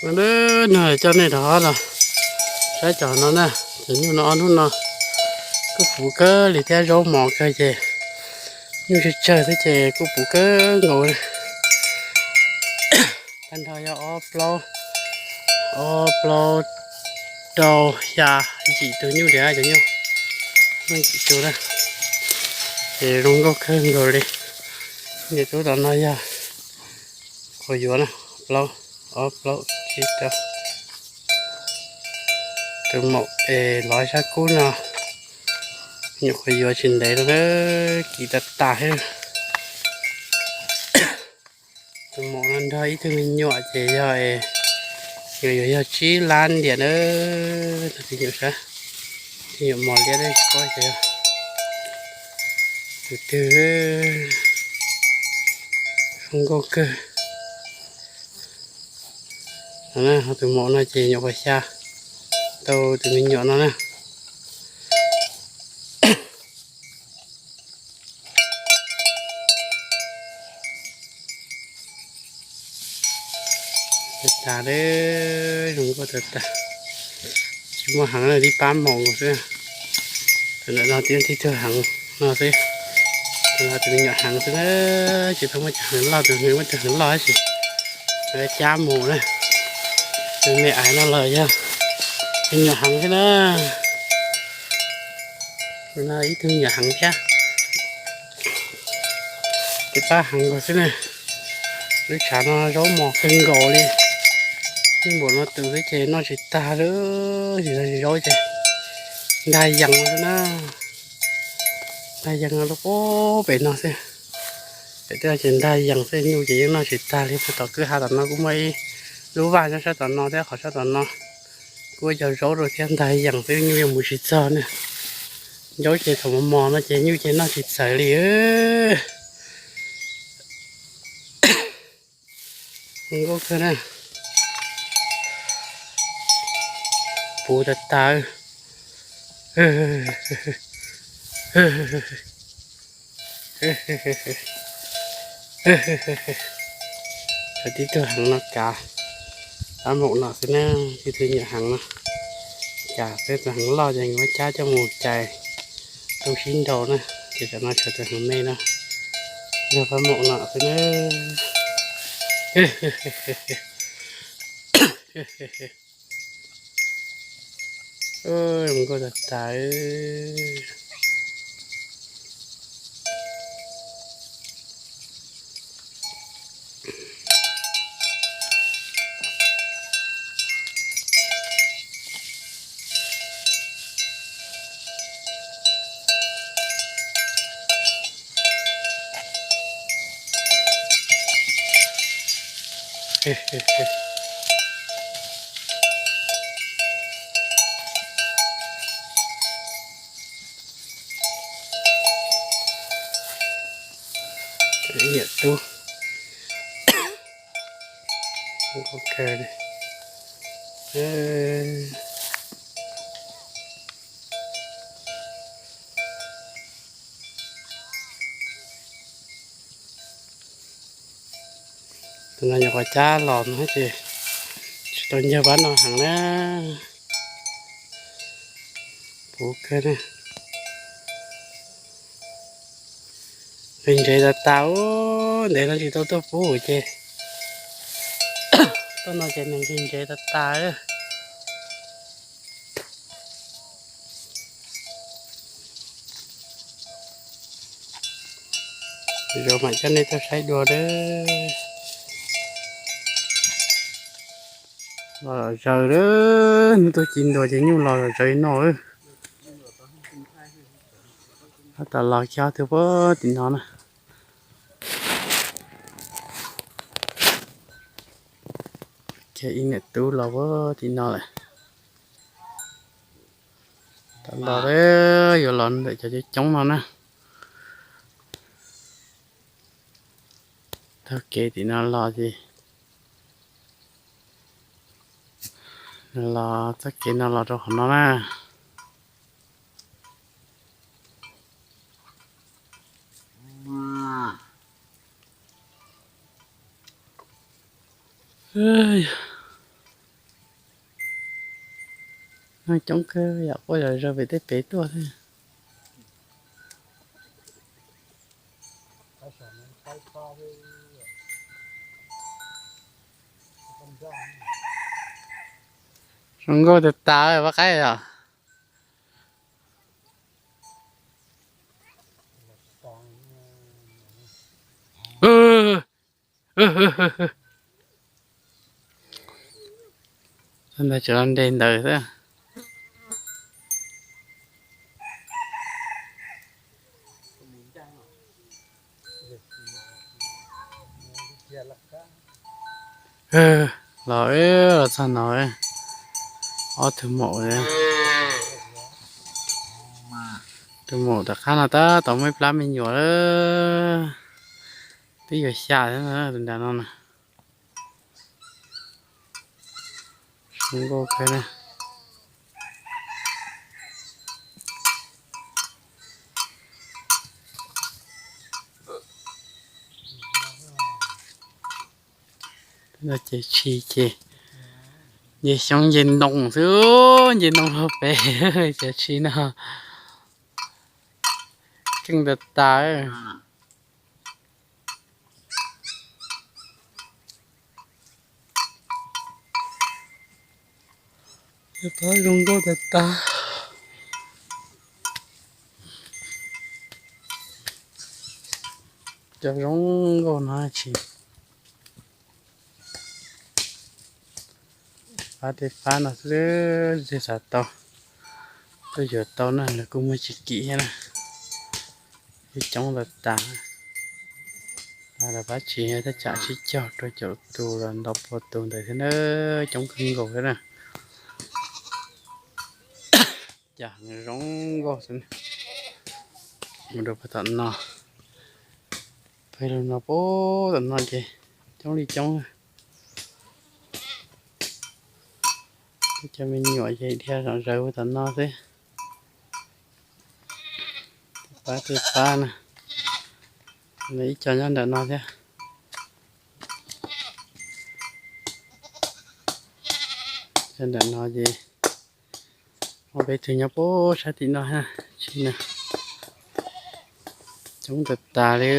Lub no coj nej rov los saib cov no na, cov nyuj no ob hnub no kuj puv kawg li thiab, zaub mos kawg ces nyuj tsawg tsawg thiab ces kuj puv kawg nkaus. Tag nrho yog ob plaub, ob plaub, rau, xya, yim tug nyuj li, cov nyuj muaj yim tug na. Ces zoo nkauj kawg nkaus li. Niam tub tom no yog Qhuas Yuav na, plaub, ob plaub tsib rau. Tus maum es lov sab kub no, nyuam qhuav yuav tsis ntev no, kim tas tas thiab. Tus maum no nrog ib tug me nyuam ces yog, yuav yog tsib lab ntiam na. Tus me nyuam sab, me nyuam mos liab dej tsis paub xyov yog tus twg, zoo nkauj kawg. Ho tus maum no ces nyuam qhuav xya tau tus me nyuam no na. Tas tas, zoo nkauj tas tas. Tsis muaj heev, tib pab maum nkaus xwb. Tus ntawm no tib tug heev no xwb. Tus no tus me nyuam heev xwb na, tsis tau muaj cov heev loj, tus no muaj tus heev loj tab sis cab mus na. Tus me aiv no los yog me nyuam heev xwb na. Tus no ib tug me nyuam heev thiab. Tus pab heev nkaus xwb na. Lub tshav no zaub mos kawg nkaus li. Npaum no tus xwb ces noj tsis tag li, tsis tau zaub ces ntag yees xwb na. Ntag yees lub pem no xwb. Pem tej no ces ntag yees xwb, nyuj ces yeej noj tsis tag li. Tom kwj ha tom no kuj muaj ib lub vaj nyob sab tom no thiab, qhov sab tom no kuj ua cov zaub rau thiab, ntag yees xwb, nyuj yeej mus tsis txog na. Zaub ces thaum mos mos no ces nyuj ces noj tsis txawv li. Zoo nkauj kawg na. Puv tas tas. Tib tug heev no kav, pab maum no xwb na, tib tug nyuam heev no. Kav xwb, tus heev loj ces muab cab coj mus cais, tau sib nraus na. Ces tam no tshuav tus heev me no, yog pab maum no xwb na. Zoo nkauj tas tas. Niam tub. Tus no nyuam qhuav cab los no ces tsis tau ncawg pab no heev na. Puv kawg na. Nqhis ntsev tas tas, ntev no tsis tau tuaj pub ces tuaj no ces nws nqhis ntsev tas tas. Zaum mam coj nej tuaj saib dua. Los zaws, hnub tuaj ci ntua ces nyuj los zaws li no. Tab tom los kiag tus puag tim no na. Kiag ib niam tub los puag tim no lawm. Tab tom los, yuav los ntawm cov coob coob no na. Taug kev tim no los ces, los txoj kev no los rau qhov no na. Coob kawg yom, quaj zom zaws pem tej pem tuaj thiab. Zoo nkauj tas tas pab qaib os. Ntawd tseem nres ntawd xwb. Los, los txog no, ob tug maum, tus maum tom qab no tab tom muaj ib plab me nyuam lawm, twb yuav xya thiab tus nram no na. Zoo nkauj kawg na. Ces tshis ces nce xyoob nce ntoo xwb, nce ntoo hlo pem cov tshis no. Keej tas tas. Pab zoo nkauj tas tas. Cov zoo nkauj no tsis pab tej pab no xwb, xav tau tuaj yuav tau na, lawv kuj muaj tsis kim thiab na. Coob tas tas. Lawv pab tsis, thaj tsam tsib caug rau caum tus los ntau pua tus ntawd thiab na, coob kawg nkaus thiab na. Cas zoo nkauj xwb. Mus rau pem tom no, pem lub no pem tom no ces coob li coob. Cov me nyuam ces dhia zom zaws pem tom no xwb. Pab tej pab na, ib co nyob nram no thiab. Nram no ces muaj peb tug nyob pem sab tim no thiab. Tsis na, coob tas tas li.